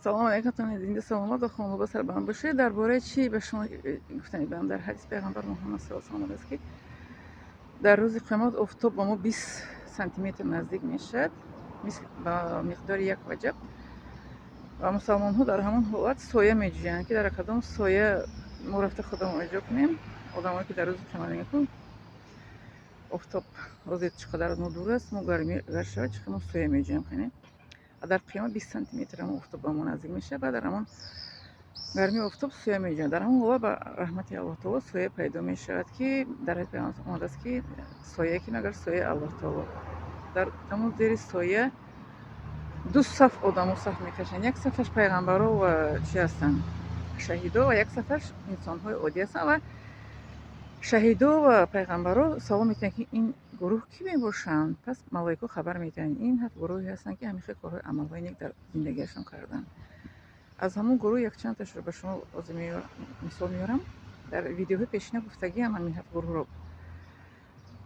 Салом алейкум, зинда, саломат ва хонавода сарбаланд бошед. Дар бораи чӣ ба шумо гуфтани будам? Дар ҳадис пайғамбар Муҳаммад саллаллоҳу алайҳи омадааст, ки дар рӯзи қиёмат офтоб ба мо 20 сантиметр наздик мешавад, мисли ба миқдори як ваҷаб, ва мусалмонҳо дар ҳамон ҳолат соя меҷӯянд, ки дар кадом соя мо рафта худамон иҷо кунем. Одамое ки дар рӯзи қиёмат мегӯянд, офтоб ҳозир чӣ қадар аз мо дур аст, мо гармӣ агар шавад, чӣ қадар мо соя меҷӯем. Қане, дар қиёмат 20 сантиметр ҳамон офтоб ба мо наздик мешавад ва дар ҳамон гармии офтоб соя меҷӯянд. Дар ҳамон ҳолат ба раҳмати Аллоҳ таоло соя пайдо мешавад, ки дар ҳадис пайғамбар омадааст, ки сояе ки магар сояи Аллоҳ таоло, дар ҳамон зери соя ду саф одамо саф мекашанд. Як сафаш пайғамбаро ва чӣ ҳастанд, шаҳидо, ва як сафаш инсонҳои оддӣ ҳастанд. Ва шаҳидо ва пайғамбаро савол метиҳанд, ки ин гурӯҳ кӣ мебошанд? Пас малоико хабар медиҳанд: ин ҳафт гурӯҳе ҳастанд, ки ҳамин хел корҳои амалҳои нек дар зиндагиашон карданд. Аз ҳамон гурӯҳ якчандташро ба шумо ҳозир мисол меорам. Дар видеоҳои пешина гуфтагиам ҳамин ҳафт гурӯҳро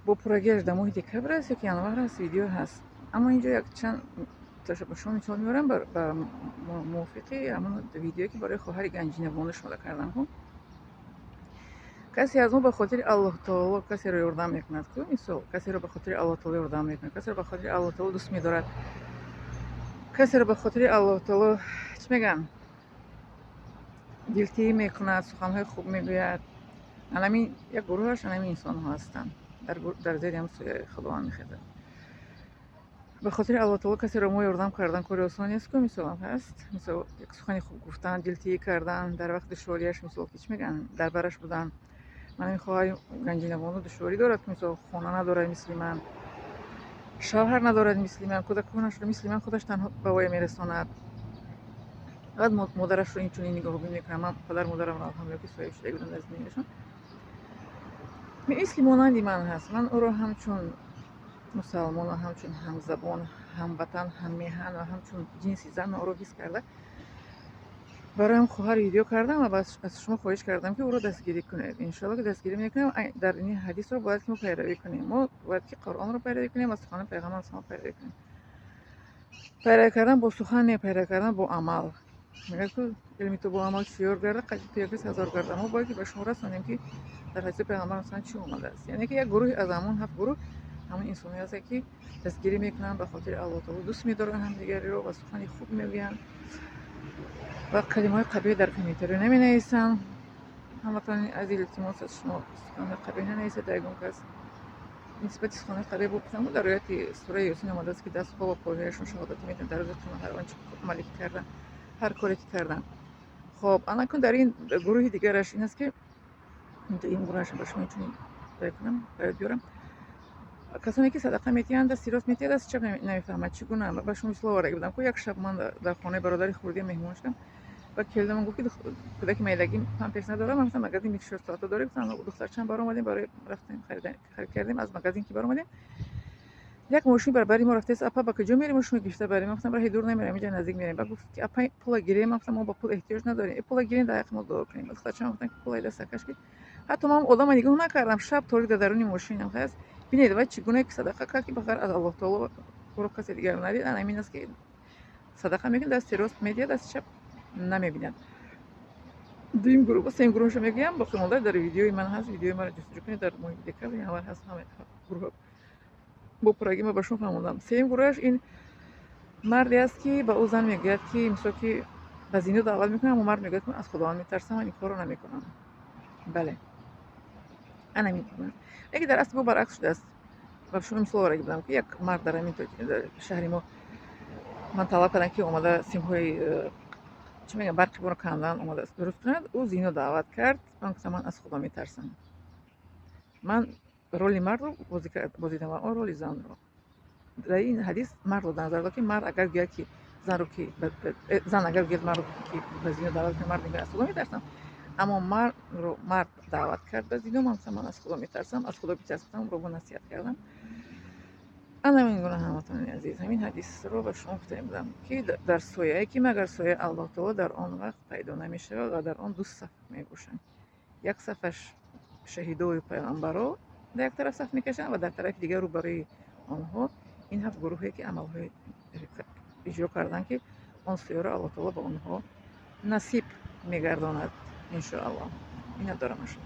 бо пуррагиаш, дар моҳи декабр аст ёки январ аст, видео ҳаст. Аммо инҷо якчанд таша ба шумо мисол меорам ба мувофиқи ҳамон видеое, ки барои хоҳари Ганҷинабону шумода кардам. Ку касе аз мо ба хотири Аллоҳ таоло касеро ёрдам мекунад, ку мисол, касеро ба хотири Аллоҳ таоло ёрдам мекунад, касеро ба хотири Аллоҳ таоло дӯст медорад, касеро ба хотири Аллоҳ таоло, чӣ мегӯянд, дилтиҳӣ мекунад, суханҳои хуб мегӯяд. Анамин як гурӯҳаш анамин инсонҳо ҳастанд, дар зери ҳам сояи Худованд мехезад. Ба хотири Аллоҳ таоло касеро мо ёрдам кардан кори осон нест, ку мисолам ҳаст. Мисол, як сухани хуб гуфтан, дилтиҳӣ кардан дар вақти душвориаш, мисол, ки чӣ мегӯянд, дар бараш будан. Ман ҳамин хоҳари Ганҷинабону душворӣ дорад, ки мисол, хона надорад мисли ман, шавҳар надорад мисли ман, кӯдаконашро мисли ман худаш танҳо ба воя мерасонад. Баъд модарашро инчунин нигоҳубин мекунам. Ман падару модарамро, алҳамдулилла, ки соҳиб шуда будам дар зиндагиашон, мисли монанди ман ҳаст. Ман ӯро ҳамчун мусалмон ва ҳамчун ҳамзабон, ҳамватан, ҳаммеҳан ва ҳамчун ҷинси зан ман ӯро ҳис карда, бароям хоҳар видео кардам ва аз шумо хоҳиш кардам, ки ӯро дастгирӣ кунед. Иншоалло, ки дастгирӣ мекунем. Дар ин ҳадисро бояд ки мо пайравӣ кунем. Мо бояд ки Қуръонро пайравӣ кунем ва сухани пайғамбар салом пайравӣ кунем. Пайравӣ кардан бо сухан не, пайравӣ кардан бо амал. Мегӯяд ку: илми ту бо амал чиёр гарда, қадри ту якрӯз ҳазор гарда. Мо бояд ки ба шумо расонем, ки дар ҳадиси пайғамбар масалан чӣ омадааст. Яъне ки як гурӯҳе аз ҳамон ҳафт гурӯҳ ҳамон инсонҳое ҳастанд, ки дастгирӣ мекунанд, ба хотири Аллоҳ таоло дӯст медоранд ҳамдигариро ва сухани хуб мегӯянд ва калимаҳои қабеҳ дар комментариё наменависанд. Ҳамватанони азиз, илтимос аз шумо, суханҳои қабеҳ нанависед. Дар ягон кас нисбати суханҳои қабеҳ бупурсам. Дар ояти сураи Ёсин омадааст, ки дастҳо ва пойҳояшон шаҳодат медиҳанд дар рӯзи қиёмат ҳар он чи амале ки карданд, ҳар коре ки карданд. Хоб, анакун дар ин гурӯҳи дигараш ин аст, ки ин гурӯҳашро ба шумо инчунин кунам, ба ёд биёрам: касоне ки садақа метиҳанд, дасти рост метиҳад, дасти чап намефаҳмад чӣ гуна. Ба шумо мисол оварда будам ку: як шаб ман дар хонаи бародари хурдиам меҳмон шудам ва келинам гуфт, ки кӯдаки майдагӣ памперс надорам. Ман гуфтам: «Магазин 24 соата дорем?» Гуфтам. Духтарчаам баромадем, барои рафтем, харид кардем. Аз магазин ки баромадем, як мошин барбари мо рафтааст. «Апа, ба куҷо мерем, шумо гирифта барем?» Ман гуфтам: «Раҳи дур намерем, инҷа наздик мерем». Ба гуфт, ки апа, пула гирем. Ман гуфтам: «Мо ба пул эҳтиёҷ надорем, э, пула гирем, дар ҳаққи мо дуо кунем». Духтарчаам гуфтам, ки пулаи дастакаш ки ҳатто ман одама нигоҳ накардам, шаб торик дар даруни мошинам ҳаст. Бинед, вай чӣ гуна ки садақа кард, ки ба ғайр аз Аллоҳ таоло ӯро касе дигар надид. Ана ҳамин аст, ки садақа мекунад, дасти рост медиҳад, дасти чап намебинад. Дуюм гурӯҳ, ба сеюм гурӯҳашо мегӯям, боқимонда дар видеои ман ҳаст. Видеои маро ҷустуҷӯ кунед, дар моҳи декабр, январ ҳаст ҳама гурӯҳ бо пуррагӣ ман ба шумо фаҳмондам. Сеюм гурӯҳаш ин марде аст, ки ба ӯ зан мегӯяд, ки мисол, ки ба зино даъват мекунад, аммо мард мегӯяд, ки ман аз Худованд метарсам, ман ин корро намекунам. Бале, ана ҳамин. Лекин дар асл бо баръакс шудааст. Ба шумо мисол оварда будам, ки як мард дар ҳамин шаҳри мо ман талаб кардам, ки омада симҳои, чӣ мегӯям, барқи моро кандан омада дуруст кунад. Ӯ зино даъват кард. Ман гуфтам: «Ман аз Худо метарсам». Ман роли мардро бозидам ва он роли занро. Дар ин ҳадис мардро дар назар дорад, ки мард агар гӯяд, ки занро ки зан агар гӯяд мардро, ки ба зино даъват кунад, мард мегӯяд: «Аз Худо метарсам». Аммо мардро мард даъват кард ба зино, ман гуфтам: «Ман аз Худо метарсам, аз Худо битарс», гуфтам, ӯро насиҳат кардам. Ана ҳамин гуна, ҳамватанони азиз, ҳамин ҳадисро ба шумо гуфта будам, ки дар сояе, ки магар сояи Аллоҳ таоло дар он вақт пайдо намешавад, ва дар он ду саф мебошанд. Як сафаш шаҳидою пайғамбаро дар як тараф саф мекашанд ва дар тарафи дигар рӯбарӯи онҳо ин ҳафт гурӯҳе, ки амалҳои иҷро карданд, ки Он сояро Аллоҳ таоло ба онҳо насиб мегардонад, иншоаллоҳ. Миннатдорам аз шумо.